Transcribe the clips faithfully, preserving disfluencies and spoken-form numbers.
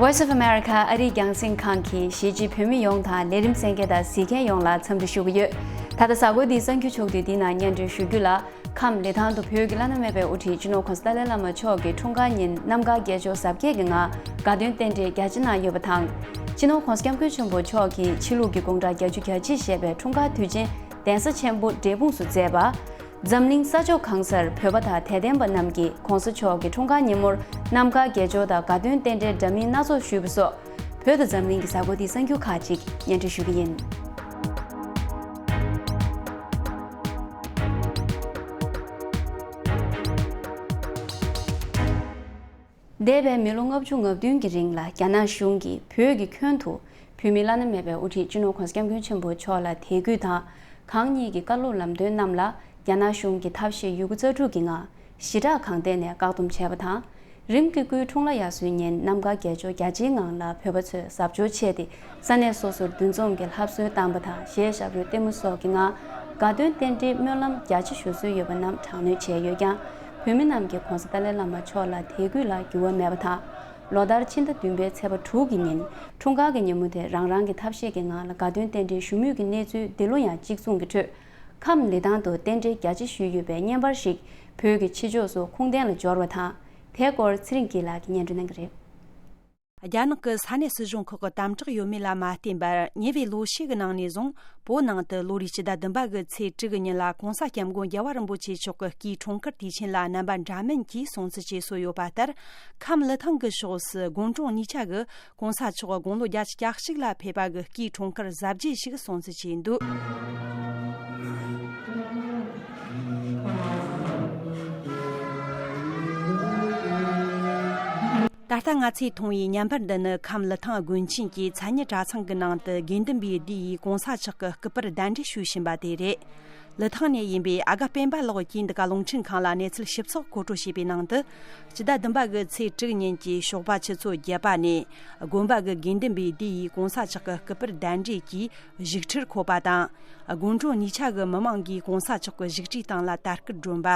Voice of America ཨ་རིའི་རྒྱང་སྲིང་ཁང་གིས་གཞིས་བྱེས་བོད་མི་ཡོངས་དང་ལས་རིམ་གསན་མཁན་དང་གཟིགས་མཁན་ཡོངས་ལ་འཚམས་འདྲི་ཞུ་གི་ཡོད། ད་ལྟ་གཟའ་འཁོར་འདིའི་གསར་འགྱུར་ཕྱོགས་བསྡུས་འདི་ནང་སྙན་སྒྲོན་ཞུ་རྒྱུ་ལ། ཁམས་ལི་ཐང་དུ་བོད་ཀྱི་བླ་ན་མེད་པའི་དབུ་ཁྲིད་སྤྱི་ནོར་༸གོང་ས་ཏཱ་ལའི་བླ་མ་མཆོག་གི་འཁྲུངས་སྐར་ཉིན་རྣམ་དཀར་རྒྱལ་མཆོག་གཟབ་རྒྱས་ཀྱི་ངང་དགའ་སྟོན་རྟེན་འབྲེལ་རྒྱ་ཆེ་གནང་ཡོད་པ་དང་། སྤྱི་ནོར་༸གོང་ས་༸སྐྱབས་མགོན་ཆེན་པོ་མཆོག་གིས་ཕྱི་ལུགས་ཀྱི་དགུང་གྲངས་བརྒྱད་ཅུ་གྱ་གཅིག་བཞེས་པའི་འཁྲུངས་སྐར་དུས་ཆེན་གདན་ས་ཆེན་པོ་འབྲས་སྤུངས་སུ་མཛད་པ། འཛམ་གླིང་ས་ཕྱོགས་གང་སར་བོད་པ་དང་དད་ལྡན་པ་རྣམས་ཀྱིས་༸གོང་ས་མཆོག་གི་འཁྲུངས་སྐར་ཉིན་མོར་རྣམ་དཀར་རྒྱལ་མཆོག་དང་དགའ་སྟོན་རྟེན་འབྲེལ་འདྲ་མིན་སྣ་ཚོགས་ཞུས་པ་སོགས། བོད་དང་འཛམ་གླིང་གི་གཟའ་འཁོར་འདིའི་གསར་འགྱུར་ཁག་ཅིག་སྙན་སྒྲོན་ཞུ་གི་ཡིན། འདས་པའི་མི་ལོ་ལྔ་བཅུ་ང་བདུན་གྱི་རིང་ལ་རྒྱ་ནག་གཞུང་གིས་བོད་ཀྱི་ཁྱོན་དུ་བོད་མི་བླ་ན་མེད་པའི་དབུ་ཁྲིད་སྤྱི་ནོར་༸གོང་ས་༸སྐྱབས་མགོན་ཆེན་པོ་མཆོག་ལ་དད་གུས་དང་། གང་ཉིད་ཀྱི་བཀའ་སློབ་ལམ་སྟོན་རྣམས་ལ་རྒྱ་ནག་གཞུང་གིས་ཐབས་ཤེས་ཡོད་རྒུ་རྩལ་སྤྲུགས་ཀྱི་ངང་ཞི་དྲག་གང་ཐད་ནས་བཀག་སྡོམ་བྱས་པ་དང་། རིམ་གྱིས་སྐུའི་འཁྲུངས་ལྷ་དབྱར་གསོལ་ཉིན་རྣམ་དཀར་རྒྱལ་མཆོག་རྒྱ་ཆེའི་ངང་ལ་བོད་པ་ཚོས་གཟབ་མཆོར་ཆས་ཏེ་ས་གནས་སོ་སོར་འདུ་འཛོམས་ཀྱིས་ལྷ་གསོལ་བཏང་པ་དང་གཞས་ཞབས་བྲོ་ལྟད་མོ་སོགས་ཀྱི་ངང་དགའ་སྟོན་རྟེན་འབྲེལ་སྨོན་ལམ་རྒྱ་ཆེ་ཞུ་སྲོལ་ཡོད་པ་རྣམས་དྲག་གནོན་བྱས་ཡོད་ཀྱང་། བོད་མི་རྣམས་ཀྱིས་༸གོང་ས་ཏཱ་ལའི་བླ་མ་མཆོག་ལ་དད་གུས་ལ་འགྱུར་བ་མེད་པ་དང་། ལོ་ལྟར་ཕྱི་ཟླ་བདུན་པའི་ཚེས་པ་དྲུག་གི་ཉིན་འཁྲུངས་སྐར་གྱི་ཉིན་མོ་དེ་རང་རང་གི་ཐབས་ཤེས་ཀྱི་ངང་ལ་དགའ་སྟོན་རྟེན་འབྲེལ་ཞུ་མུས་ཀྱི་གནས་ཚུལ་འདི་ལོ་ཡང་གཅིག་མཚུངས་ཀྱི་ཁྲོད། ཁམས་ལི་ཐང་དུ་རྟེན་འབྲེལ་རྒྱ་ཆེ་ཞུས་ཡོད་པའི་བརྙན་པར་ཞིག་བོད་ཀྱི་ཕྱི་ཕྱོགས་སུ་ཁུངས་ལྡན་ལ་འབྱོར་བ་དང་། དེའི་སྐོར་ཚེ་རིང་སྐྱིད་ལགས་ཀྱིས་སྙན་སྒྲོན་གནང་གི་རེད། རྒྱ་ནག་གི་ས་གནས་སྲིད་གཞུང་ཁག་གི་དམ་དྲག་ཡོད་མེད་ལ་མ་བལྟས་པར། ཉེ་བའི་ལོ་ཤས་ཀྱི་ནང་ནས་བཟུང་བོད་ནང་དུ་ལོ་རེའི་སྤྱི་ཟླ་བདུན་པ་གི་ཚེས་དྲུག་གི་ཉིན་ལ་༸གོང་ས་༸སྐྱབས་མགོན་རྒྱལ་བ་རིན་པོ་ཆེ་མཆོག་གི་སྐུའི་འཁྲུངས་སྐར་དུས་ཆེན་ལ་རྣམ་པ་འདྲ་མིན་གྱིས་སྲུང་བརྩི་བྱེད་སྲོལ་ཡོད་པ་ལྟར། ཁམས་ལི་ཐང་གི་ཕྱོགས་སུ་དགོན་གྲོང་གཉིས་ཆ་གི་༸གོང་ས་མཆོག་དགུང་ལོ་བརྒྱད་ཅུ་གྱ་གཅིག་ལ་ཕེབས་པ་གི་སྐུའི་འཁྲུངས་སྐར་གཟབ་རྒྱས་ཤིག་སྲུང་བརྩི་བྱས་འདུག་ད་ལྟ་ང་ཚོས་མཐོང་བའི་བརྙན་པར་འདི་ནི་ཁམས་ལི་ཐང་དགོན་ཆེན་གྱི་མཚན་ཉིད་གྲྭ་ཚང་གི་ནང་དུ་དགེ་འདུན་པའི་སྡེ་ཡིས་༸གོང་ས་མཆོག་གི་སྐུ་པར་གདན་འདྲེན་ཞུ་བཞིན་པ་དེ་རེད། ལི་ཐང་ནས་ཡིན་པའི་ཨ་དགའ་སྤེན་པ་ལགས་ཀྱིས་འདི་ག་རླུང་འཕྲིན་ཁང་ལ་གནས་ཚུལ་ཞིབ་ཚགས་མཁོ་སྤྲོད་བྱས་པའི་ནང་དུ། སྤྱི་ཟླ་བདུན་པ་གི་ཚེས་དྲུག་ཉིན་གྱི་ཞོགས་པ་ཆུ་ཚོད་བརྒྱད་པ་ནས་དགོན་པ་གི་དགེ་འདུན་པའི་སྡེ་ཡིས་༸གོང་ས་མཆོག་གི་སྐུ་པར་གདན་འདྲེན་གྱིས་བཞུགས་ཁྲིར་འཁོད་པ་དང་། དགོན་གྲོང་གཉིས་ཆ་གི་མི་མང་གིས་༸གོང་ས་མཆོག་གི་བཞུགས་ཁྲིའི་སྟེང་ལ་དར་སྐུད་སྒྲོན་པ།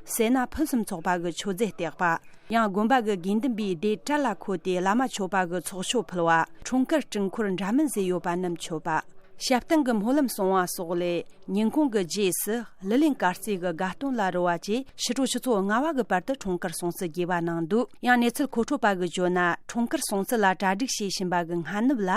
སེར་སྣ་ཕུན་སུམ་ཚོགས་པ་གི་མཆོད་རྫས་བཏེགས་པ། ཡང་དགོན་པ་གི་དགེ་འདུན་པའི་སྡེ་གྲལ་ལ་འཁོད་དེ་བླ་མ་མཆོད་པ་གི་ཚོགས་མཆོད་ཕུལ་བ། འཁྲུངས་སྐར་སྤྲིན་འཁོར་འདྲ་མིན་བཟོས་ཡོད་པ་རྣམས་མཆོད་པ། ཞབས་བརྟན་གྱི་སྨོན་ལམ་གསུང་བ་སོགས་ལས། ཉིན་གུང་གི་རྗེས་སུ་ལི་ལིང་དཀར་རྩེ་གི་དགའ་སྟོན་ལ་རོལ་བ་བཅས་ཕྱི་དྲོ་ཆུ་ཚོད་ལྔ་བ་གི་བར་དུ་འཁྲུངས་སྐར་སྲུང་བརྩི་དགོས་པ་གནང་འདུག་ཡང་གནས་ཚུལ་མཁོ་སྤྲོད་པ་གིས་བརྗོད་ན། འཁྲུངས་སྐར་སྲུང་བརྩི་ལ་གྲ་སྒྲིག་བྱེད་བཞིན་པ་གི་སྔ་ནུབ་ལ།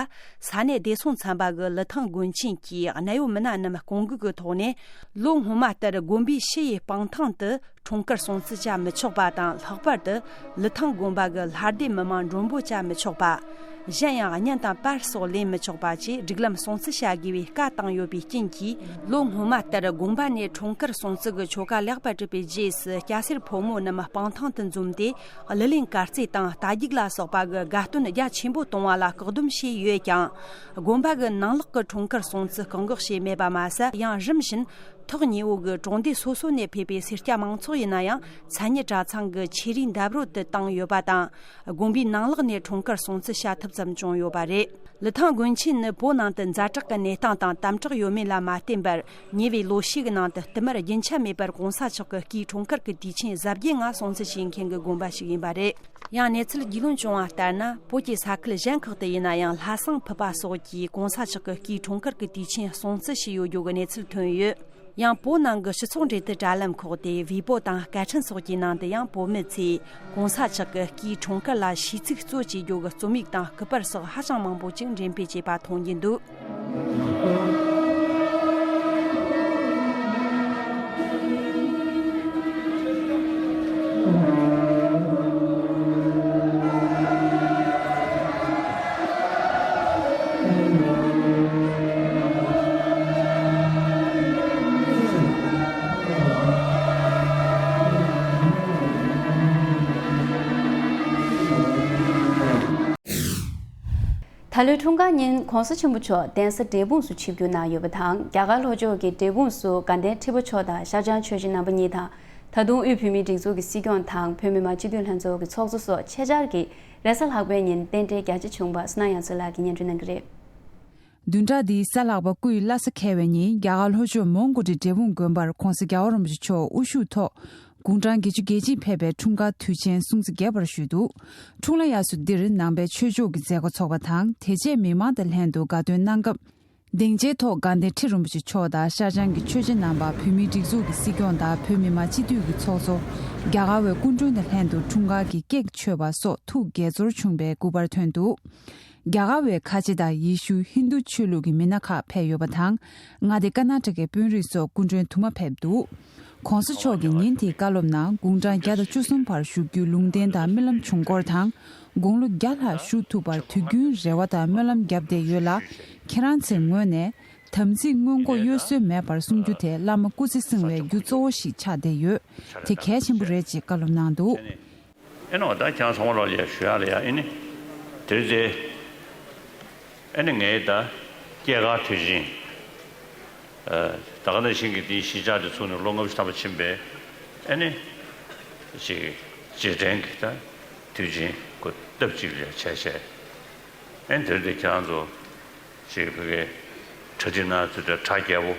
ས་གནས་བདེ་སྲུང་ཚན་པ་གི་ལི་ཐང་དགོན་ཆེན་གྱི་གནད་ཡོད་མི་སྣ་རྣམས་སྐོང་འགུག་གི་ཐོག་ནས། ལོ་སྔོན་མ་ལྟར་དགོན་པའི་ཕྱི་ཡི་སྤང་ཐང་དུ་འཁྲུངས་སྐར་སྲུང་བརྩི་བྱ་མི་ཆོག་པ་དང་། ལྷག་པར་དུ་ལི་ཐང་དགོན་པ་གི་ལྷ་སྡེ་མི་མང་མགྲོན་འབོད་བྱ་མི་ཆོག་པ། གཞན་ཡང་བརྙན་དང་པར་སོགས་ལེན་མི་ཆོག་པ་བཅས་སྒྲིག་ལམ་སྲུང་བརྩི་བྱ་དགོས་པའི་བཀའ་བཏང་ཡོད་པའི་རྐྱེན་གྱིས། ལོ་སྔོན་མ་ལྟར་དགོན་པ་ནས་འཁྲུངས་སྐར་སྲུང་བརྩི་གི་ཆོ་ག་ལེགས་པར་གྲུབ་པའི་རྗེས་སུ། སྐྱ་སེར་ཕོ་མོ་རྣམས་སྤང་ཐང་དུ་འཛོམས་ཏེ། ལི་ལིང་དཀར་རྩེ་དང་རྟ་རྒྱུག་ལ་སོགས་པ་གི་དགའ་སྟོན་རྒྱ་ཆེན་པོ་གཏོང་བ་ལ་བཀག་སྡོམ་བྱས་ཡོད་ཀྱང་། དགོན་པ་གི་ནང་ལོགས་ཀྱི་འཁྲུངས་སྐར་སྲུང་བརྩི་བཀག་འགོག་བྱས་མེད་པ་མ་ཟད། ཡང་རིམ་བཞིན་ཐག་ཉེ་བོ་གི་གྲོང་སྡེ་སོ་སོ་ནས་ཕེབས་པའི་སེར་སྐྱ་མང་ཚོགས་ཡིན་ན་ཡང་། མཚན་ཉིད་གྲྭ་ཚང་གི་ཆོས་རའི་འདབས་རོལ་དུ་བཏང་ཡོད་པ་དང་། དགོན་པའི་ནང་ལོགས་ནས་འཁྲུངས་སྐར་སྲུང་བརྩི་བྱ་ཐུབ་ཙམ་བྱུང་ཡོད་པ་རེད། ལི་ཐང་དགོན་ཆེན་ནི་བོད་ནང་དུ་ཛ་དྲག་གི་གནས་སྟངས་དང་དམ་དྲག་ཡོད་མེད་ལ་མ་བརྟེན་པར། ཉེ་བའི་ལོ་ཤས་ཀྱི་ནང་དུ་བསྟུད་མར་རྒྱུན་ཆད་མེད་པར་༸གོང་ས་མཆོག་གི་སྐུའི་འཁྲུངས་སྐར་གྱི་དུས་ཆེན་གཟབ་རྒྱས་ངང་སྲུང་བརྩི་བྱེད་མཁན་གྱི་དགོན་པ་ཞིག་ཡིན་པ་རེད། ཡང་གནས་ཚུལ་རྒྱུས་ལོན་བྱུང་བ་ལྟར་ན། བོད་ཀྱི་ས་ཁུལ་གཞན་ཁག་ཏུ་ཡིན་ན་ཡང་། ལྷ་བསང་ཕུད་པ་སོགས་ཀྱིས་༸གོང་ས་མཆོག་གི་སྐུའི་འཁྲུངས་སྐར་གྱི་དུས་ཆེན་སྲུང་བརྩི་བྱས་ཡོད་རྒྱུ་གི་གནས་ཚུལ་ཐོན་ཡོད། ཡང་བོད་ནང་གི་སྤྱི་ཚོགས་འབྲེལ་མཐུད་དྲ་ལམ་ཁག་སྟེ་ཝེ་པོ་དང་སྐད་འཕྲིན་སོགས་ཀྱི་ནང་དུ་ཡང་བོད་མི་ཚོས་༸གོང་ས་མཆོག་གི་སྐུའི་འཁྲུངས་སྐར་ལ་ཤིས་ཚིག་གཙོ་བྱེད་རྒྱུ་གི་རྩོམ་ཡིག་དང་སྐུ་པར་སོགས་ཧ་ཅང་མང་པོ་ཅིག་འགྲེམས་སྤེལ་བྱས་པ་མཐོང་རྒྱུ་འདུག་ད་ལོའི་འཁྲུངས་སྐར་ཉིན་༸གོང་ས་ཆེན་པོ་མཆོག་གདན་ས་འབྲས་སྤུངས་སུ་ཆིབས་བསྒྱུར་གནང་ཡོད་པ་དང་། རྒྱ་གར་ལྷོ་ཕྱོགས་ཀྱི་འབྲས་སྤུངས་སུ་དགའ་ལྡན་ཁྲི་པ་མཆོག་དང་ཤར་བྱང་ཆོས་གཞིས་རྣམ་པ་གཉིས་དང་། ད་དུང་དབུས་བོད་མིའི་སྒྲིག་འཛུགས་ཀྱི་སྲིད་སྐྱོང་དང་། བོད་མི་མང་སྤྱི་འཐུས་ལྷན་ཚོགས་ཀྱི་ཚོགས་གཙོ་སོགས་ཆེད་བཅར་གྱིས་རེས་གཟའ་ལྷག་པའི་ཉིན་རྟེན་འབྲེལ་རྒྱ་ཆེ་བྱུང་བ་བསོད་ནམས་དབྱངས་མཚོ་ལགས་ཀྱིས་སྙན་སྒྲོན་གནང་གི་རེད། བདུན་ཕྲག་འདིའི་གཟའ་ལྷག་པ་སྐུའི་བླ་གཟའ་ཁེལ་བའི་ཉིན་རྒྱ་གར་ལྷོ་ཕྱོགས་མོན་གྷོ་ཊི་འབྲས་སྤུངས་དགོན་པར་༸གོང་ས་༸རྒྱལ་བ་རིན་པོ་ཆེ་མཆོག་དབུ་བཞུགས་ཐོག་ དགུང་གྲངས་བརྒྱད་ཅུ་གྱ་གཅིག་ཕེབས་པའི་འཁྲུངས་སྐར་དུས་ཆེན་སྲུང་བརྩི་རྒྱས་པར་ཞུས་འདུག། འཁྲུངས་ལྷ་དབྱར་གསོལ་འདིར་ནང་པའི་ཆོས་ཕྱོགས་ཀྱི་མཛད་སྒོ་ཚོགས་པ་དང་། དེ་རྗེས་མི་མང་དང་ལྷན་དུ་དགའ་སྟོན་གནང་སྐབས། སྡིངས་ཆའི་ཐོག་དགའ་ལྡན་ཁྲི་རིན་པོ་ཆེ་མཆོག་དང་ཤར་བྱང་གི་ཆོས་བྱེད་རྣམ་པ། བོད་མིའི་སྒྲིག་འཛུགས་ཀྱི་སྲིད་སྐྱོང་དང་བོད་མི་མང་སྤྱི་འཐུས་ཀྱི་ཚོགས་གཙོ། རྒྱ་གར་བའི་སྐུ་མགྲོན་དང་ལྷན་དུ་འཁྲུངས་སྐར་གྱི་ཀེག་མཆོད་པ་སོགས་ཐུགས་དགྱེས་ཚོར་བྱུང་བའི་སྐུ་པར་ཐོན་འདུག། རྒྱ་གར་བའི་ཁ་ཆེ་དང་ཡེ་ཤུ་ཧིན་རྡུ་ཆོས་ལུགས་ཀྱི་མི་སྣ་ཁག་ཕེབས་ཡོད་པ་དང་། མངའ་སྡེ་ཀར་ནཱ་ཊ་ཀའི་དཔོན་རིགས་སོགས་སྐུ་མགྲོན་དུ་མ་ཕེབས་འདུག། ྋགོང་ས་མཆོག་གིས་ཉིན་དེའི་བཀའ་སློབ་ནང་དགུང་གྲངས་བརྒྱ་དང་བཅུ་གསུམ་བར་བཞུགས་རྒྱུའི་ལུང་བསྟན་དང་སྨོན་ལམ་བྱུང་སྐོར་དང་། དགུང་ལོ་བརྒྱ་ལྷག་བཞུགས་ཐུབ་པར་དུས་རྒྱུན་རེ་བ་དང་སྨོན་ལམ་བརྒྱབ་བསྡད་ཡོད་ལ། ཁྱེད་རང་ཚོའི་ངོས་ནས་དམ་ཚིག་སྔོན་འགོག་གཡོ་ཟོལ་མེད་པར་སྲུང་རྒྱུ་དེ་བླ་མ་སྐུ་ཚེ་བསྲིང་བའི་རྒྱུ་གཙོ་བོ་ཞིག་ཆགས་བསྡད་ཡོད། དེ་གལ་ཆེན་པོ་རེད་ཅེས་བཀའ་སློབ་གནང་འདུག། ཨེ་ནོ་ད་ཁྱེད་ཚང་མ་ལོག་ལ་ཞུ་ཡག་ལ་ཡ་ཨེ་ནི། དེར་དེ། ཨེ་ནི་ངའི་ད་སྐྱེས་སྐར་དུས་ཆེན། ད་ག་ནང་བཞིན་གྱི་དེའི་གཞིས་ཆགས་དེ་ཚུགས་ནས་ལོ་ལྔ་བཅུ་ཐམ་པ་ཕྱིན་པའི་ཨེ་ནི། ཅིག་རྗེས་དྲན་གྱི་ད་དུས་ཆེན་གོ་སྟབས་གཅིག་ལ་བྱས་བྱས། ཨེ་ནི་དེར་དེ་ཁྱེད་རང་ཚོ། ཅིག་བོད་སྐད་གྲ་སྒྲིག་གནང་ཚུལ་དེ་གྲ་རྒྱས་པོ་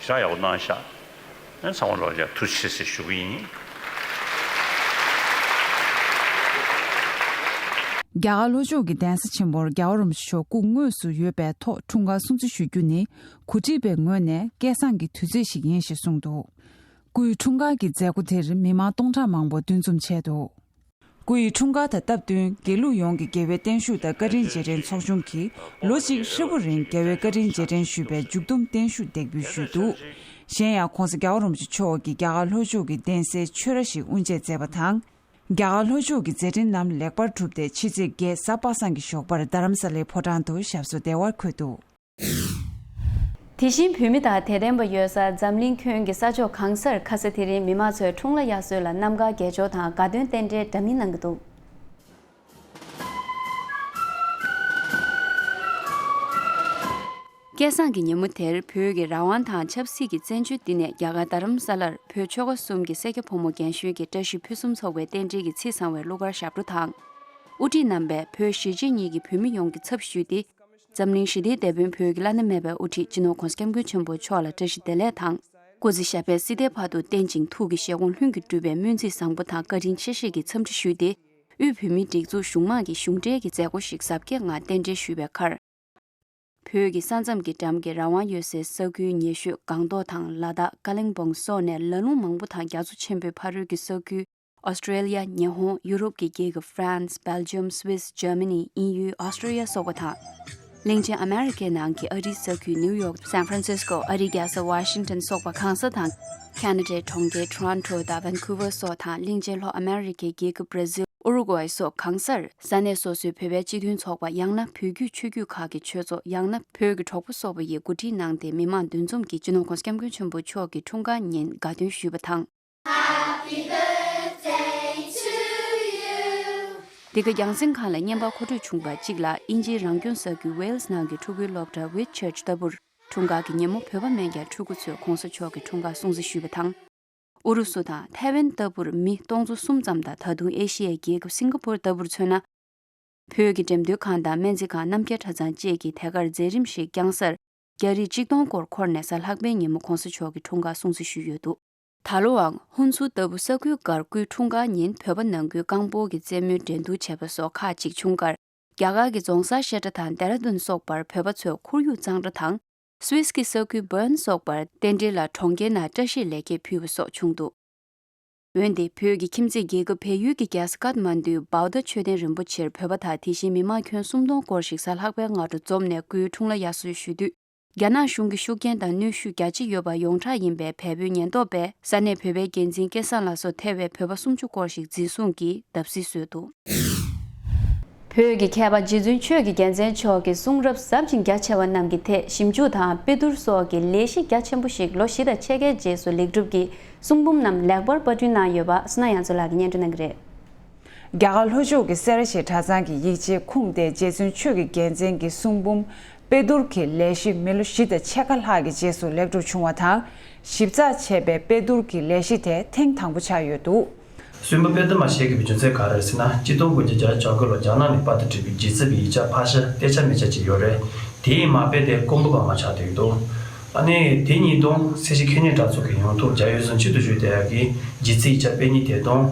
ཞེ་དྲག་ཡག་པོ་གནང་ཤག། ཨེ་ཚང་མ་ལོག་ལ་ཐུགས་རྗེ་ཆེ་ཞུ་གི་ཡིན། རྒྱ་གར་ལྷོ་ཕྱོགས་ཀྱི་གདན་ས་ཆེན་པོར་རྒྱལ་བ་རིན་པོ་ཆེ་མཆོག་སྐུ་དངོས་སུ་ཡོད་པའི་ཐོག་འཁྲུངས་སྐར་སྲུང་བརྩི་ཞུ་རྒྱུ་ནི་འགོ་ཁྲིད་པའི་ངོས་ནས་སྐལ་བཟང་གི་དུས་ཚོད་ཞིག་ཡིན་ཞེས་གསུངས་འདུག། སྐུའི་འཁྲུངས་སྐར་གྱི་མཛད་སྒོ་དེར་མི་མང་སྟོང་ཕྲག་མང་པོ་འདུ་འཛོམས་བྱས་འདུག། སྐུའི་འཁྲུངས་སྐར་དང་སྟབས་བསྟུན་དགེ་ལུགས་ཡོངས་ཀྱི་རྒྱལ་བའི་བརྟན་བཞུགས་དང་བཀའ་དྲིན་རྗེས་དྲན་ཚོགས་ཆུང་གིས་ལོ་གཅིག་ཧྲིལ་པོ་རིང་རྒྱལ་བའི་བཀའ་དྲིན་རྗེས་དྲན་ཞུས་པའི་མཇུག་བསྡོམས་བརྟན་བཞུགས་འདེགས་འབུལ་ཞུས་འདུག། གཞན་ཡང་ྋགོང་ས་རྒྱལ་བ་རིན་པོ་ཆེ་མཆོག་གིས་རྒྱ་གར་ལྷོ་ཕྱོགས་ཀྱི་གདན་སའི་ཆོས་ར་ཞིག་དབུ་འབྱེད་མཛད་པ་དང་། རྒྱ་གར་ལྷོ་ཕྱོགས་ཀྱི་མཛད་འཕྲིན་རྣམས་ལེགས་པར་གྲུབ་སྟེ་ཕྱི་ཚེས་བརྒྱད་གཟའ་པ་སངས་ཀྱི་ཞོགས་པར་རྡ་རམ་ས་ལའི་ཕོ་བྲང་དུ་ཞབས་སོར་བདེ་བར་འཁོད་འདུག། དེ་བཞིན་བོད་མི་དང་དད་ལྡན་པ་ཡོད་ས་འཛམ་གླིང་ཁྱོན་གྱི་ས་ཕྱོགས་གང་སར་ཁ་ས་དེ་རིང་མི་མང་ཚོས་འཁྲུངས་ལྷ་དབྱར་གསོལ་ལ་རྣམ་དཀར་རྒྱལ་མཆོག་དང་དགའ་སྟོན་རྟེན་འབྲེལ་འདྲ་མིན་གནང་གི་འདུག། སྐལ་བཟང་གི་ཉིན་མོ་དེར་བོད་ཀྱི་རང་དབང་དང་ཆབ་སྲིད་ཀྱི་བཙན་བྱོལ་འདི་ནས་རྒྱ་གར་རྡ་རམ་ས་ལར་བོད་ཆོལ་ཁ་གསུམ་གྱི་སེར་སྐྱ་ཕོ་མོ་རྒན་གཞོན་གྱི་བཀྲ་ཤིས་ཕུན་སུམ་ཚོགས་པའི་རྟེན་འབྲེལ་གྱི་ཚེས་བཟང་བའི་གླུ་གར་ཞབས་བྲོ་དང་། དབུ་ཁྲིད་རྣམ་པས་བོད་གཞིས་བྱེས་གཉིས་ཀྱི་བོད་མི་ཡོངས་ཀྱི་ཚབ་ཞུས་ཏེ། འཛམ་གླིང་ཞི་བདེའི་དེད་དཔོན་བོད་ཀྱི་བླ་ན་མེད་པའི་དབུ་ཁྲིད་སྤྱི་ནོར་ྋགོང་ས་ྋསྐྱབས་མགོན་ཆེན་པོ་མཆོག་ལ་བཀྲ་ཤིས་བདེ་ལེགས་དང་། སྐུ་ཚེ་ཞབས་པད་སྲིད་མཐའི་བར་དུ་བརྟན་ཅིང་ཐུགས་ཀྱི་བཞེད་དགོངས་ལྷུན་གྱིས་གྲུབ་པའི་སྨོན་ཚིག་བཟང་པོ་དང་བཀའ་དྲིན་ཆེ་བཞེས་ཀྱི་འཚམས་འདྲི་ཞུས་ཏེ། དབུས་བོད་མིའི་སྒྲིག་འཛུགས་གཞུང་མང་གི་གཞུང་འབྲེལ་གྱི་མཛད་སྒོ་ཞིག་གཟབ་རྒྱས་ངང་རྟེན་འབྲེལ་ཞུས་པའི་ཁར། བོད་ཀྱི་ས་མཚམས་ཀྱི་འགྲམ་གྱི་རང་དབང་ཡོད་སའི་ས་ཁུལ་ཉེ་ཤོས་སྒང་ཏོག་དང་ལ་དྭགས་ཀ་ལིང་པོང་སོགས་ནས་ལ་ལུང་མང་པོ་དང་རྒྱ་མཚོ་ཆེན་པོའི་ཕ་རོལ་གྱི་ས་ཁུལ། ཨོ་སི་ཀྲེ་ལི་ཡ། ཉི་ཧོང་། ཡུ་རོབ་ཀྱི་རྒྱལ་ཁབ་ཧྥ་རན་སི། སྦེལ་ཇམ། སུད་སི། འཇར་མ་ནི། དབྱིན་ཡུལ། ཨོ་སི་ཀྲེ་ལི་ཡ་སོགས་པ་དང་། གླིང་ཆེན་ཨ་མེ་རི་ཀའི་ནང་གི་ཨ་རིའི་ས་ཁུལ་ནིའུ་ཡོག་སན་ཧྥ་རན་སིས་ཀོ། ཨ་རིའི་རྒྱལ་ས་ཝ་ཤིང་ཏོན་སོགས་པ་གང་ས་དང་། ཁ་ན་ཌའི་གྲོང་ཁྱེར་ཊོ་རོན་ཊོ་དང་ཝན་ཁུ་ཝར་སོགས་དང་། གླིང་ཆེན་ལྷོ་ཨ་མེ་རི་ཀའི་རྒྱལ་ཁབ་བྷ་ར་ཟིལ། ཨུ་རུ་ཀུའེ་སོགས་གང་སར། ས་གནས་སོ་སོའི་བོད་པའི་སྤྱི་མཐུན་ཚོགས་པ། ཡང་ན་བོད་བརྒྱུད་ཆོས་བརྒྱུད་ཁག་གི་ཆོས་ཚོགས། ཡང་ན་བོད་ཀྱི་གྲོགས་པོ་སོགས་པ་ཡིས་གོ་སྒྲིག་གནང་སྟེ། མི་མང་འདུ་འཛོམས་ཀྱིས་སྤྱི་ནོར་ྋགོང་ས་ྋསྐྱབས་མགོན་ཆེན་པོ་མཆོག་གི་འཁྲུངས་སྐར་ཉིན་དགའ་སྟོན་ཞུས་པ་དང་། འདི་ག་རྒྱང་སྲིང་ཁང་ལ་བརྙན་པར་མཁོ་སྤྲོད་བྱུང་བ་གཅིག་ལ། དབྱིན་ཇིའི་རང་སྐྱོང་ས་ཁུལ་ཝེལ་སི་ནང་གི་ཕྲུ་གུའི་སློབ་གྲྭ་ཝིཊ་ཆར་ཆི་ལྟ་བུར། འཁྲུངས་སྐར་གྱི་ཉིན་མོ་བོད་པ་མིན་ཀྱང་ཕྲུ་གུ་ཚོས་ྋགོང་ས་མཆོག་གི་འཁྲུངས་སྐར་སྲུང་བརྩི་ཞུས་པ་དང་། ཨུ་རུ་སུ་དང་ཐའེ་ཝན་ལྟ་བུར་མི་སྟོང་ཚོ་གསུམ་ཙམ་དང་། ད་དུང་ཨེ་ཤི་ཡའི་རྒྱལ་ཁབ་སིང་ག་པོར་ལྟ་བུར་མཚོན་ན། བོད་ཀྱི་འགྲེམས་སྟོན་ཁང་དང་སྨན་རྩིས་ཁང་། རྣམ་རྒྱལ་གྲྭ་ཚང་བཅས་ཀྱིས་དེ་གར་མཛད་རིམ་ཞིག་བསྐྱངས་སར། རྒྱ་རིགས་གཅིག་སྟོང་སྐོར་འཁོར་ནས་གཟའ་ལྷག་པའི་ཉིན་མོ་ྋགོང་ས་མཆོག་གི་འཁྲུངས་སྐར་སྲུང་བརྩི་ཞུས་ཡོད་འདུག། ད་ལོའང་ཧུན་སུར་ལྟ་བུ་ས་ཁུལ་འགར་སྐུའི་འཁྲུངས་སྐར་ཉིན་བོད་པ་ནང་ཁུལ་རྐང་སྤོལ་གྱི་རྩེད་མོའི་འགྲན་བསྡུར་བྱས་པ་སོགས་ཁག་ཅིག་བྱུང་ཁར། རྒྱ་གར་གྱི་རྫོང་སར་བཤད་གྲྭ་དང་ལྡེ་ར་ལྡུན་སོགས་པར་བོད་པ་ཚོས་ཁོར་ཡུག་གཙང་སྦྲ་དང་། སུད་སི་གི་ས་ཁུལ་བྷརན་སོགས་པར་རྟེན་འབྲེལ་ལ་གྲོང་ཁྱེར་ནང་བཀྲ་ཤིས་ལེགས་སྐྱེས་ཕུལ་བ་སོགས་བྱུང་འདུག། འོན་ཏེ་བོད་ཀྱི་ཁྱིམ་མཚེས་རྒྱལ་ཁབ་བལ་ཡུལ་གྱི་རྒྱལ་ས་ཀཏ་མན་ཌུའི་བྷའུ་ཏ་མཆོད་རྟེན་རིན་པོ་ཆེར་བོད་པ་དང་དེ་བཞིན་མི་མང་ཁྱོན་སུམ་སྟོང་སྐོར་ཞིག་གཟའ་ལྷག་པའི་སྔ་དྲོ་འཛོམས་ནས་སྐུའི་འཁྲུངས་ལྷ་དབྱར་གསོལ་ཞུ་དུས། རྒྱ་ནག་གཞུང་གི་ཤུགས་རྐྱེན་དང་གནོན་ཤུགས་རྒྱ་ཆེ་ཡོད་པ་ཡོངས་གྲགས་ཡིན་པས། བལ་པོའི་ཉེན་རྟོག་པས་ས་གནས་བོད་པའི་འགན་འཛིན་སྐལ་བཟང་ལ་སོགས་ཐེ་བའི་བོད་པ་སུམ་ཅུ་སྐོར་ཞིག་འཛིན་བཟུང་གིས་བརྡབ་གསིག་བཟོས་འདུག། བོད་ཀྱི་མཁས་པ་རྗེ་བཙུན་ཆོས་ཀྱི་རྒྱལ་མཚན་མཆོག་གི་གསུང་རབ་ཟབ་ཅིང་རྒྱ་ཆེ་བ་རྣམས་ཀྱི་ཐད་ཞིབ་འཇུག་དང་དཔེ་བསྡུར་སོགས་ཀྱི་ལས་གཞི་རྒྱ་ཆེན་པོ་ཞིག་ལོ་བཞི་དང་ཕྱེད་ཀའི་རྗེས་སུ་ལེགས་གྲུབ་ཀྱིས་གསུང་འབུམ་རྣམས་ལེགས་པར་པར་སྐྲུན་གནང་ཡོད་པ་བསོད་ནམས་དབྱངས་མཚོ་ལགས་ཀྱིས་སྙན་སྒྲོན་གནང་གི་རེད། རྒྱ་གར་ལྷོ་ཕྱོགས་ཀྱི་སེ་ར་བྱེས་གྲྭ་ཚང་གི་ཡིག་ཆའི་ཁུངས་ཏེ་རྗེ་བཙུན་ཆོས་ཀྱི་རྒྱལ་མཚན་གྱི་གསུང་འབུམ་དཔེ་བསྡུར་གྱི་ལས་གཞི་མི་ལོ་བཞི་དང་ཕྱེད་ཀ་ལྷག་གི་རྗེས་སུ་ལེགས་གྲུབ་བྱུང་བ་དང་། ཞིབ་ཚགས་བྱས་པའི་དཔེ་བསྡུར་གྱི་ལས་གཞི་དེ་ཐེངས་དང་པོ་ཆགས་ཡོད་འདུག། གསུང་འབུམ་དཔེ་བསྡུར་མ་བྱེད་དགོས་པའི་རྒྱུ་མཚན་ག་རེ་རེད་ཟེར་ན། གཅིག་སྟོང་དགུ་བརྒྱ་བརྒྱད་ཅུ་གྱ་དགུ་ལོར་རྒྱ་ནག་ནས་པར་དུ་བྲིས་པའི་རྗེ་ཚབ་ཀྱི་ཡིག་ཆ་ཕར་བཞག་གཏད་ཆ་མེད་ཆ་ཅིག་ཡོད་རེད། དེའི་མ་དཔེ་དེ་ཀོང་པོ་པར་མ་ཆགས་བསྡད་ཀྱི་འདུག། ཨ་ནི་དེ་གཉིས་དང་སེར་བྱེས་ཁེ་ཉེན་དྲག་ཚོགས་ཀྱི་ཡོང་འབབ་བྱ་ཡུལ་ཟིང་ཆ་དུ་བཞུགས་བསྡད་ཡག་གི་རྒྱལ་སྤྱིའི་ཆ་དཔེ་གཉིས་དེ་དང་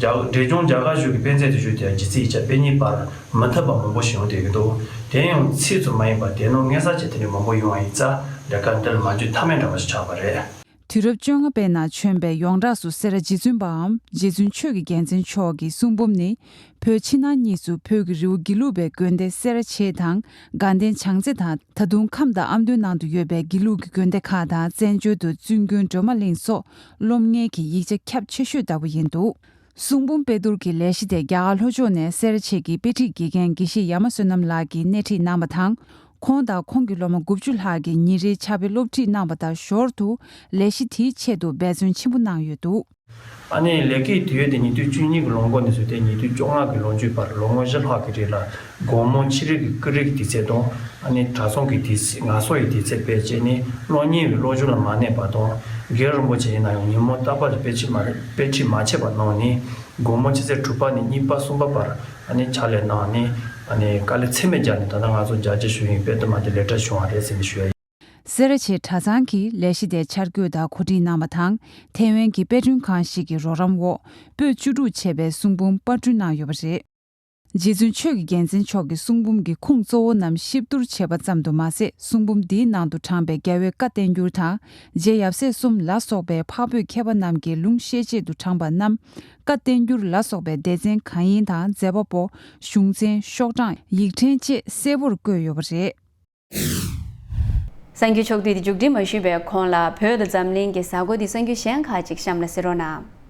རྒྱ་འབྲས་ལྗོངས་རྒྱ་གར་གཞུང་གི་དཔེ་མཛོད་དུ་བཞུགས་བསྡད་ཡག་རྒྱལ་སྤྱིའི་ཆ་དཔེ་གཉིས་བར་མི་མཐུན་པ་མང་པོ་ཞིག་ཡོང་བསྡད་ཀྱི་འདུག་དེ་ཡང་ཚིག་ཙམ་མ་ཡིན་པར་དེ་ནང་མངོན་གསལ་ཅན་དེ་འདྲ་མང་པོ་ཡོང་བ་ཡིན་ཙང་ལས་ཀ་འདི་ལ་མ་འཇུག་ཐབས་མེད་འདྲ་བ་ཞིག་ཆགས་པ་རེད། དུས་རབས་བཅོ་ལྔ་པའི་ནང་བྱོན་པའི་ཡོངས་གྲགས་སུ་སེ་ར་རྗེ་བཙུན་པའམ་རྗེ་བཙུན་ཆོས་ཀྱི་རྒྱལ་མཚན་མཆོག་གི་གསུང་འབུམ་ནི། བོད་ཕྱི་ནང་གཉིས་སུ་བོད་ཀྱི་རི་བོ་དགེ་ལུགས་པའི་དགོན་སྡེ་སེ་ར་བྱེས་དང་དགའ་ལྡན་བྱང་རྩེ་དང་ད་དུང་ཁམས་དང་ཨ་མདོའི་ནང་དུ་ཡོད་པའི་དགེ་ལུགས་ཀྱི་དགོན་སྡེ་ཁག་དང་བཙན་བྱོལ་དུ་བཙུན་དགོན་སྒྲོལ་མ་གླིང་སོགས་སློབ་གཉེར་གྱི་ཡིག་ཆ་ཁྱབ་ཆེ་ཤོས་ལྟ་བུ་ཡིན་འདུག་གསུང་འབུམ་དཔེ་བསྡུར་གྱི་ལས་གཞི་དེ་རྒྱ་གར་ལྷོ་ཕྱོགས་ནས་སེ་ར་བྱེས་ཀྱི་དཔེ་ཁྲིད་དགེ་རྒན་དགེ་བཤེས་ཡ་མ་བསོད་ནམས་ལགས་ཀྱིས་སྣེ་ཁྲིད་གནང་བ་དང་། ཁོང་དང་ཁོང་གི་སློབ་མ་དགུ་བཅུ་ལྷག་གིས་ཉིན་རེའི་ཕྱག་དཔེ་སློབ་ཁྲིད་གནང་བ་དང་ཞོར་དུ་ལས་གཞི་དེའི་ཆེད་དུ་འབད་བརྩོན་ཆེན་པོ་གནང་ཡོད་འདུག་ཨ་ནི་ལས་ཀའི་དུས་ཡུན་དེ་ཉིས་སྟོང་བཅུ་གཉིས་ཀྱི་ལོ་འགོ་ནས་བཟུང་སྟེ་ཉིས་སྟོང་བཅོ་ལྔ་གི་ལོ་མཇུག་བར་ལོ་ངོ་བཞི་ལྷག་གི་རིང་ལ་དགོང་མོ་ཕྱི་རོལ་གྱི་ཀུན་རིག་གི་དུས་ཚོད་དང་ཨ་ནི་གྲྭ་ཚང་གི་དུས་ཚོད་ངལ་གསོ་ཡི་དུས་ཚོད་སྤེལ་བྱས་ནས་སློབ་གཉེར་བའི་སློབ་སྦྱོང་ལ་མ་གནས་པ་དང་རྒན་རིན་པོ་ཆེ་ཡིན་ན་ཡང་ཉིན་མོ་རྟག་པར་དཔེ་ཁྲིད་མ་དཔེ་ཁྲིད་མ་བྱས་པ་གནང་ནས་དགོང་མོ་ཆུ་ཚོད་དྲུག་པ་ནས་གཉིས་པ་གསུམ་པ་བར་ཨ་ནི་ཕྱག་ལས་གནང་ནས་ཨ་ནི་དཀའ་ལས་ཚད་མེད་བརྒྱབ་ནས་ད་ལྟ་ང་ཚོ་རྒྱ་ཆེ་ཞུ་ཡིན་དཔེ་དེབ་མ་དེ་ལེགས་གྲུབ་བྱུང་བ་རེད་ཟེར་ནས་ཞུ་ཡ་ཡིན། སེ་ར་བྱེས་གྲྭ་ཚང་གིས་ལས་གཞི་དེ་འཆར་འགོད་དང་གོ་སྒྲིག་གནང་བ་དང་ཐའེ་ཝན་གྱི་དཔེ་སྐྲུན་ཁང་ཞིག་གི་རོགས་རམ་འོག་པོད་བཅུ་དྲུག་བྱས་པའི་གསུང་འབུམ་པར་སྐྲུན་གནང་ཡོད་པ་རེད། རྗེ་བཙུན་ཆོས་ཀྱི་རྒྱལ་མཚན་མཆོག་གི་གསུང་འབུམ་གྱི་ཁུངས་གཙོ་བོ་རྣམས་གཤིབ་བསྡུར་བྱས་པ་ཙམ་དུ་མ་ཟད་གསུང་འབུམ་འདིའི་ནང་དུ་དྲངས་པའི་རྒྱལ་བའི་བཀའ་བསྟན་འགྱུར་དང་རྗེ་ཡབ་སྲས་གསུམ་ལ་སོགས་པའི་འཕགས་བོད་མཁས་པ་རྣམས་ཀྱི་ལུང་ཤེས་བྱེད་དུ་དྲངས་པ་རྣམས་བཀའ་བསྟན་འགྱུར་ལ་སོགས་པའི་སྡེ་ཚན་གང་ཡིན་དང་མཛད་པ་པོ་གཞུང་ཚན་ཤོག་གྲངས་ཡིག་ཕྲེང་བཅས་གསལ་པོར་བཀོད་ཡོད་པ་རེད། གསར་འགྱུར་ཕྱོགས་བསྡུས་འདི་མཇུག་སྒྲིལ་མ་ཞུས་པའི་གོང་ལ་བོད་དང་འཛམ་གླིང་གི་གཟའ་འཁོར་འདིའི་གསར་འགྱུར་གཞན་ཁག་ཅིག་གཤམ་ལ་གསན་རོགས་གནང་།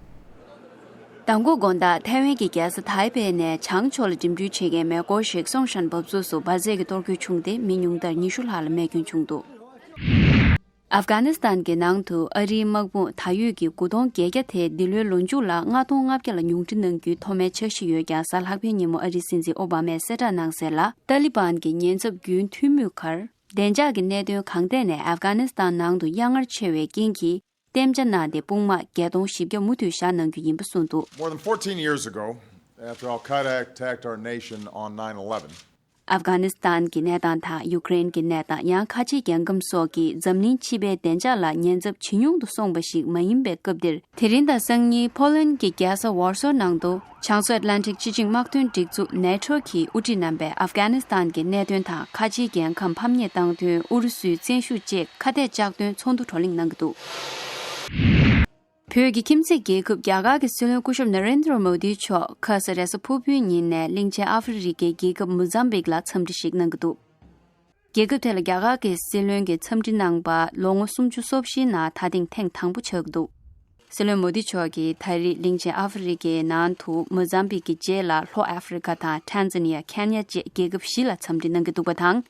མདང་དགོང་དགོང་དག་ཐའེ་ཝན་གྱི་རྒྱལ་ས་ཐའེ་པེ་ནས་བྱང་ཕྱོགས་ལ་འགྲིམ་འགྲུལ་བྱེད་མཁན་མེ་འཁོར་ཞིག་སོང་ཤན་འབབ་ཚུགས་སུ་འབར་རྫས་ཀྱིས་གཏོར་སྐྱོན་བྱུང་སྟེ་མི་ཉུང་མཐར་ཉི་ཤུ་ལྷག་ལ་རྨས་སྐྱོན་བྱུང་འདུག་ཨབ་གྷ་ནི་སི་ཐན་གྱི་ནང་དུ་ཨ་རིའི་དམག་དཔུང་ད་ཡོད་ཀྱི་དགུ་སྟོང་བརྒྱད་བརྒྱ་དེ་འདི་ལོའི་ལོ་མཇུག་ལ་ལྔ་སྟོང་ལྔ་བརྒྱ་ལ་ཉུང་འཕྲི་གནང་རྒྱུའི་ཐོག་མའི་འཆར་གཞི་ཡོད་ཀྱང་གཟའ་ལྷག་པའི་ཉིན་མོ་ཨ་རིའི་སྲིད་འཛིན་ཨོ་བྷ་མས་གསལ་བསྒྲགས་གནང་གསལ་ལ། ཏཱ་ལི་བན་གྱི་ཉེན་ཚབས་རྒྱུན་མཐུད་མུས་ཁར། བདེ་འཇགས་ཀྱི་གནད་དོན་གང་ཐད་ནས་ཨབ་གྷ་ནི་སི་ཐན་ནང་དུ་གཡང་ངར་ཆེ་བའི་རྐྱེན་གྱིས། གཏན་འཇགས་གནང་སྟེ་དཔུང་དམག་བརྒྱད་སྟོང་བཞི་བརྒྱ་མུ་མཐུད་བཞག་གནང་རྒྱུ་ཡིན་པ་གསུངས་འདུག More than fourteen years ago, after Al Qaeda attacked our nation on nine eleven, ཨབ་གྷ་ནི་སི་ཐན་གྱི་གནས་སྟངས་དང་ཡུ་ཀེ་རེན་གྱི་གནས་སྟངས། ཡང་ཁ་ཆེའི་རྒྱལ་ཁམས་སོགས་ཀྱིས་འཛམ་གླིང་ཕྱི་པའི་བདེ་འཇགས་ལ་ཉེན་ཚབས་ཇེ་ཉུང་དུ་སོང་བ་ཞིག་མ་ཡིན་པའི་སྐབས་འདིར། དེ་རིང་དང་སང་ཉིན་ཕོ་ལན་གྱི་རྒྱལ་ས་ཝར་སོ་ནང་དུ་བྱང་མཚོ་ཨེཊ་ལན་ཊིག་སྤྱི་ཆིངས་དམག་དོན་སྒྲིག་འཛུགས་ནེ་ཊོ་གིས་དབུ་ཁྲིད་གནང་པའི་ཨབ་གྷ་ནི་སི་ཐན་གྱི་གནད་དོན་དང་ཁ་ཆེའི་རྒྱལ་ཁམས་ཕམ་ཉེས་བཏང་དོན། ཨུ་རུ་སུའི་བཙན་ཤུགས་བཅས་ཁ་གཏད་བཅག་དོན་ཚོགས་འདུ་བགྲོ་གླེང་གནང་གི་འདུག་བོད་ཀྱི་ཁྱིམ་མཚེས་རྒྱལ་ཁབ་རྒྱ་གར་གྱི་སྲིད་བློན་སྐུ་ཞབས་ན་རེན་དྲ་མོ་དི་མཆོག་ཁ་ས་རེས་གཟའ་ཕུར་བུའི་ཉིན་ནས་གླིང་ཆེན་ཨ་ཧྥེ་རི་ཁའི་རྒྱལ་ཁབ་མོ་ཛམ་བིག་ལ་འཚམས་འདྲི་ཞིག་གནང་གི་འདུག་རྒྱལ་ཁབ་དེ་ལ་རྒྱ་གར་གྱི་སྲིད་བློན་གྱིས་འཚམས་འདྲི་གནང་པ་ལོ་ངོ་སུམ་ཅུ་སོ་བཞིའི་ནང་ད་ཐེངས་ཐེངས་དང་པོ་ཆགས་ཀྱི་འདུག་སྲིད་བློན་མོ་དི་མཆོག་གིས་ད་རེས་གླིང་ཆེན་ཨ་ཧྥེ་རི་ཁའི་ནང་དུ་མོ་ཛམ་བིག་གི་རྗེས་ལ་ལྷོ་ཨ་ཧྥེ་རི་ཁ་དང་ཊན་ཛ་ནི་ཡ། ཁེན་ཡ་བཅས་རྒྱལ་ཁབ་བཞི་ལ་འཚམས་འདྲི་གནང་གི་འདུག་པ་དང་།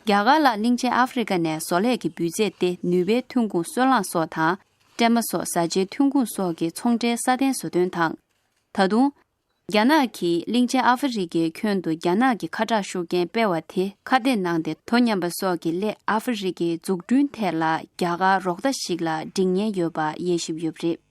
རྒྱ་གར་ལ་གླིང་ཆེན་ཨ་ཧྥེ་རི་ཁ་ནས་བཟོ་ལས་ཀྱི་འབུལ་རྫས་ཏེ་ནུས་པའི་ཐོན་ཁུངས་སོལ་རླངས་སོགས་དང་། སྲན་མ་སོགས་བཟའ་བཅའི་ཐོན་ཁུངས་སོགས་ཀྱི་ཚོང་འབྲེལ་སྲ་བརྟན་བཟོ་དོན་དང་། ད་དུང་། རྒྱ་ནག་གིས་གླིང་ཆེན་ཨ་ཧྥེ་རི་ཁའི་ཁྱོན་དུ་རྒྱ་ནག་གི་ཁ་གྲག་ཤུགས་རྐྱེན་སྤེལ་བ་དེ་ཁ་གཏད་གནང་སྟེ་དོ་མཉམ་པ་སོགས་ཀྱི་སླད་ཨ་ཧྥེ་རི་ཁའི་འཛུགས་སྐྲུན་ཐད་ལ་རྒྱ་གར་རོགས་ཟླ་ཞིག་ལ་སྒྲིག་ཉེན་ཡོད་པ་དབྱེ་ཞིབ་ཡོད་པ་རེད།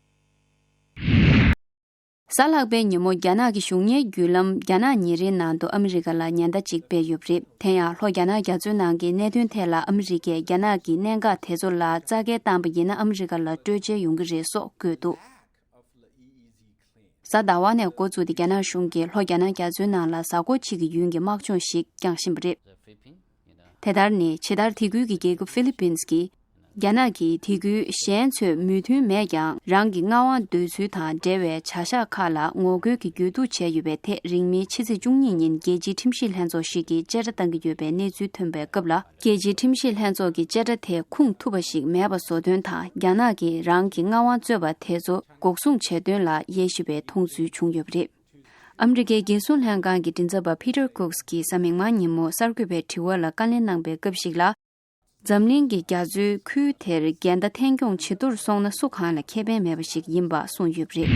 གཟའ་ལྷག་པའི་ཉིན་མོ་རྒྱ་ནག་གི་གཞུང་གཉེར་བརྒྱུད་ལམ་རྒྱ་ནག་ཉིན་རེའི་ནང་དུ་ཨ་མི་རི་ཀ་ལ་ཉེན་བརྡ་གཅིག་སྤེལ་ཡོད་པ་རེད། དེ་ཡང་ལྷོ་རྒྱ་ནག་རྒྱ་མཚོའི་ནང་གི་གནད་དོན་ཐད་ལ་ཨ་མི་རི་ཀས་རྒྱ་ནག་གི་གནད་འགག་དེ་ཚོ་ལ་རྩ་འགལ་བཏང་པ་ཡིན་ན་ཨ་མི་རི་ཀ་ལ་སྤྲོད་འཇལ་ཡོང་གི་རེད་སོགས་བཀོད་འདུག་གཟའ་ཟླ་བ་ནས་འགོ་བཙུགས་ཏེ་རྒྱ་ནག་གཞུང་གིས་ལྷོ་རྒྱ་ནག་རྒྱ་མཚོའི་ནང་ལ་གཟའ་འཁོར་གཅིག་གི་ཡུན་གྱི་དམག་སྦྱོང་ཞིག་བསྐྱངས་བཞིན་པ་རེད། དེ་ལྟར་ནི་ཇི་ལྟར་དེ་ཁུལ་གྱི་རྒྱལ་ཁབ་ཧྥི་ལི་པིན་སི་གིས། རྒྱ་ནག་གིས་དེ་ཁུལ་གཞན་ཚོས་མོས་མཐུན་མེད་ཀྱང་རང་གི་མངའ་དབང་འདོད་ཚུལ་དང་འབྲེལ་བའི་བྱ་གཞག་ཁག་ལ་ངོ་རྒོལ་གྱི་འགྱུར་ལྡོག་བྱས་ཡོད་པའི་ཐད་རིང་མིན་ཕྱི་ཚེས་བཅུ་གཉིས་ཉིན་རྒྱལ་སྤྱིའི་ཁྲིམས་ཞིབ་ལྷན་ཚོགས་ཤིག་གིས་བཅད་ཁྲ་བཏང་གི་ཡོད་པའི་གནས་ཚུལ་ཐོན་པའི་སྐབས་ལ། རྒྱལ་སྤྱིའི་ཁྲིམས་ཞིབ་ལྷན་ཚོགས་ཀྱིས་བཅད་ཁྲ་དེ་ཁུངས་ཐུབ་པ་ཞིག་མེད་པ་བཟོ་དོན་དང་རྒྱ་ནག་གིས་རང་གི་མངའ་དབང་རྩོད་པ་དེ་ཚོ་འགོག་སྲུང་བྱེད་དོན་ལ་དབྱེ་ཞིབ་པའི་མཐོང་ཚུལ་བྱུང་ཡོད་པ་རེད། ཨ་མི་རི་ཀའི་རྒྱལ་སྲུང་ལྷན་ཁང་གི་མགྲིན་ཚབ་པ་Peter Cook གིས་གཟའ་མིག་དམར་ཉིན་མོ་གསར་འགོད་པའི་དྲི་བ་ལ་བཀའ་ལན་གནང་པའི་སྐབས་ཤིག་ལ། འཛམ་གླིང་གི་རྒྱ་མཚོའི་ཁུལ་དེར་འགལ་ཟླ་འཐེན་འཁྱོངས་བྱེད་དུར་སོང་ན་སུ་གང་ལ་ཁེ་ཕན་མེད་པ་ཞིག་ཡིན་པ་གསུངས་ཡོད་པ་རེད།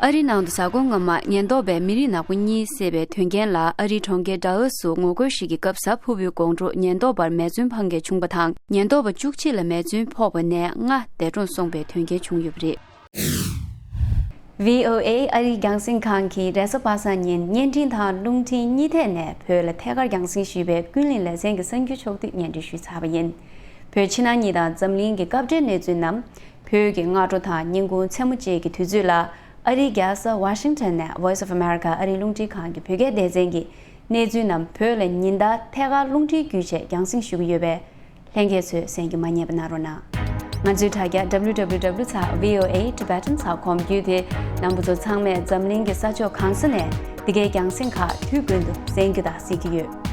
ཨ་རིའི་ནང་དུ་གཟའ་འཁོར་སྔ་མ་ཉེན་རྟོག་པས་མི་རིགས་ནག་པོ་གཉིས་བསད་པའི་དོན་རྐྱེན་ལ་ཨ་རིའི་གྲོང་ཁྱེར་ཌ་ལ་སུ་ངོ་རྒོལ་ཞིག་གི་སྐབས་གཟའ་ཕུར་བུའི་དགོང་དྲོ་ཉེན་རྟོག་པར་མེ་མཚོན་འཕང་མཁན་བྱུང་པ་དང་། ཉེན་རྟོག་པ་བཅུ་གཅིག་ལ་མེ་མཚོན་ཕོག་པ་ནས་ལྔ་འདས་གྲོངས་སོང་པའི་དོན་རྐྱེན་བྱུང་ཡོད་པ་རེད། བྷི་ཨོ་ཨེ་ཨ་རིའི་རྒྱང་སྲིང་ཁང་གིས་རེས་གཟའ་པ་སངས་ཉིན་བརྙན་འཕྲིན་དང་རླུང་འཕྲིན་གཉིས་ཐད་ནས་བོད་ལ་ཐད་ཀར་རྒྱང་སྲིང་ཞུས་པའི་ཀུན་གླེང་ལེ་ཚན་གྱི་གསར་འགྱུར་ཕྱོགས་བསྡུས་སྙན་སྒྲོན་ཞུས་ཚར་བ་ཡིན། བོད་ཕྱི་ནང་གཉིས་དང་འཛམ་གླིང་གི་སྐབས་འབྲེལ་གནས་ཚུལ་རྣམས། བོད་ཀྱི་སྔ་དྲོ་དང་ཉིན་གུང་མཚན་མོ་བཅས་ཀྱི་དུས་ཚོད་ལ། ཨ་རིའི་རྒྱལ་ས་ཝ་ཤིང་ཊོན་ནས་Voice of America ཨ་རིའི་རླུང་འཕྲིན་ཁང་གི་བོད་སྐད་སྡེ་ཚན་གྱིས་གནས་ཚུལ་རྣམས་བོད་ལ་ཉིན་ལྟར་ཐད་ཀར་རླུང་འཕྲིན་བརྒྱུད་བཅས་རྒྱང་སྲིང་ཞུ་གི་ཡོད་པས། ལྷན་རྒྱས་ཚོས་གསན་རྒྱུ་མ་བསྙེལ་བ་གནང་རོགས་གནང་། ང་ཚོའི་དྲ་རྒྱ་W W W ཚེག་V O A Tibetan ཚེག་ཀོམ་བརྒྱུད་དེ། རྣམ་པ་ཚོ་ཚང་མས་འཛམ་གླིང་གི་ས་ཕྱོགས་གང་ས་ནས་འདི་གའི་རྒྱང་སྲིང་ཁག་དུས་རྒྱུན་དུ་གསན་རྒྱུ་དང་གཟིགས་ཀྱི་ཡོད།